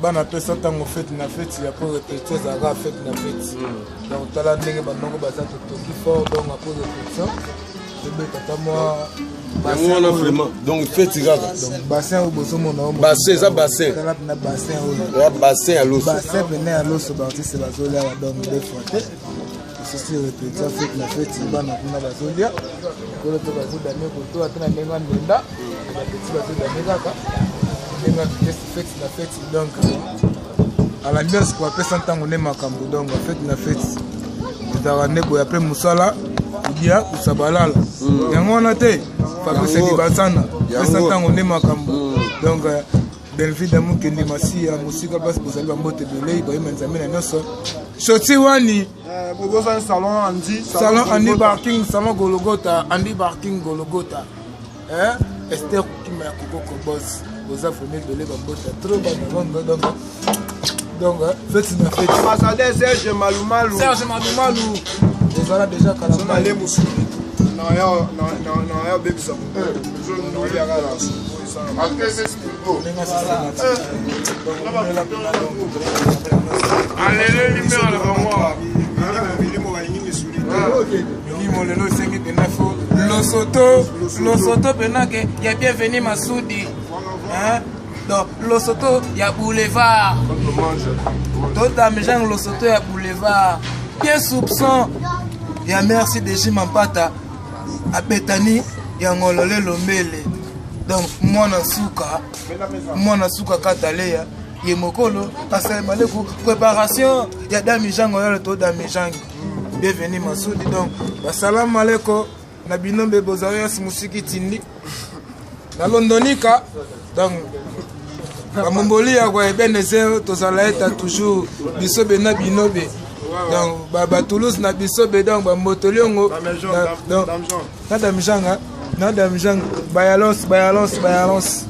Bana pesa ntango fete na fete ya po repetition ezalaka fete na fete. Donc tala ndenge banoko baza totoki fort, donc apo repetition tobeta ata mwa yango wana vraiment. Donc feti kaka. Donc bassin oyo bozomona oyo, bassin eza bassin. Tala na bassin oyo. Ya bassin ya loso. Bassin pene ya loso, baartiste bazolia, donc deux fois te esisi repetition, fete na fete, bana kuna bazolia kolo mpe bazodame koto ata na ndenge ya ndenda, bapeti bazodame kaka ndenge ya vitesse, fete na fete. Donc à l'ambiance ko apesa ntango nde makambo. Donc fete na fete ezalaka nde boye, apres mosala kodia kosabalala yango wana te. Fabrice Libasana, pesa ntango nde makambo. Donc Belvida Mokende Masiya mosika place bozali, bambote ebele, Ibrahima Nzambe na nyonso, Shoti wani. Bobosani salon Andy. Salon Andy Barking, salon Gologota, Andy Barking Gologota. Eh? Esther Kima ya Kokoko Boss, boza vraiment ebele, bambote trop bana bongo. Donc feti na feti. Ambassadeur Serge Malumalu. Serge Malumalu ezala déjà kala. So nale mosuni na ya obebisa oliaka na supu. Ndenge systématique. Aleleli mpe na bango. Milimo balingi misuni te. Milimo lelo esengi mpena fo losoto, losoto mpena ke ya Bienvenu Masudi. Hein? Donc losoto ya boulevard, todamejang losoto ya boulevard bien soupçon ya merci Deji Mampata abetani ya ngolole lombele. Donc mwana suka, mwana suka kataleya ye mokolo asalema leku préparation ya damijang oyo to damejang Bienvenu Masudi. Donc basalamu aleko na bino mbe bozarias musiki tindi na Londonika. Donc bamomboli ya kwa Ebenezer, tozala eta toujours biso be na bino be. Donc batoulouse na biso be, donc bambotoli yango na damjanga, na damjang bayalos, bayalos, bayalos.